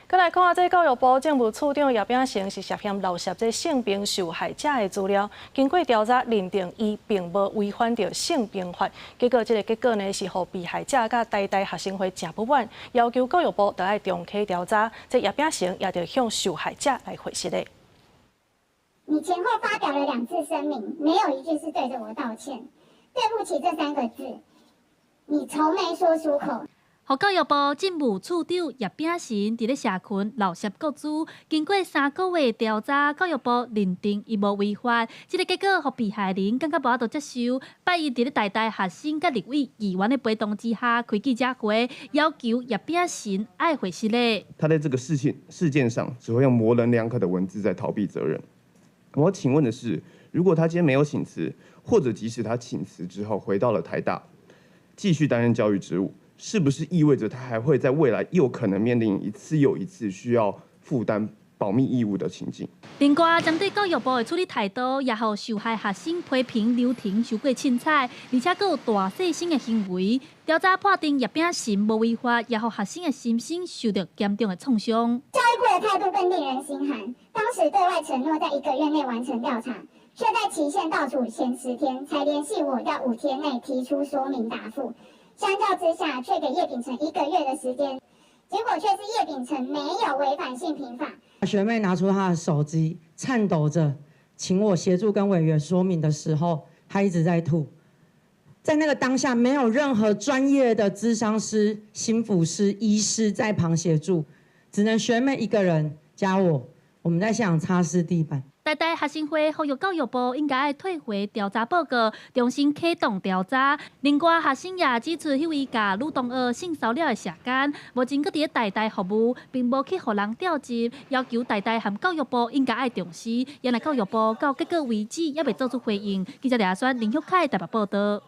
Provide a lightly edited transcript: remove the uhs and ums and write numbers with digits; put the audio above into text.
閣來看下這教育部政務處長葉秉成是涉嫌漏泄這性平受害者的資料，經過調查認定伊並無違反著性平法，結果這个結果呢是予被害者佮台大學生會誠不滿，要求教育部著愛重啟調查，這葉秉成也著向受害者來回釋的。你前後發表了兩次聲明，沒有一句是對著我道歉，對不起這三個字，你從沒說出口。予教育部政務處長葉秉成佇咧社群漏洩個資，經過3個月調查，教育部認定伊無違法，這个結果予被害人感覺無法度接受。拜一佇咧台大學生佮立委議員的陪同之下開記者會，要求葉秉成愛回釋咧。他在這個事情事件上，只會用模棱兩可的文字在逃避責任。我請問的是，如果他今天沒有請辭，或者即使他請辭之後回到了台大，繼續擔任教育職務，是不是意味着他還會在未來又可能面臨一次又一次需要負擔保密義務的情境？另外，針對教育部的處理態度，也予受害學生批評流程傷過凊彩，而且閣有大細聲的行為。調查判定葉秉成無違法，也予學生的心身受著嚴重的創傷。教育部的態度更令人心寒。當時對外承諾在一個月內完成調查，卻在期限倒數前10天才聯繫我，要5天內提出說明答覆。相較之下，卻給葉秉成一個月的時間，結果卻是葉秉成沒有違反性平法。學妹拿出她的手機，顫抖着請我協助跟委員說明的時候，她一直在吐。在那個當下，沒有任何專業的諮商師、心輔師、醫師在旁協助，只能學妹一個人加我，我們在現場擦拭地板。台大學生會呼籲教育部應該愛退回調查報告，重新啟動調查。另外，學生也指出，彼位共女同學性騷擾的舍監，目前閣佇咧台大服務，並無去予人調職，要求台大和教育部應該愛重視。原來教育部到結果為止，猶未做出回應。記者李亞軒、林旭凱台北報導。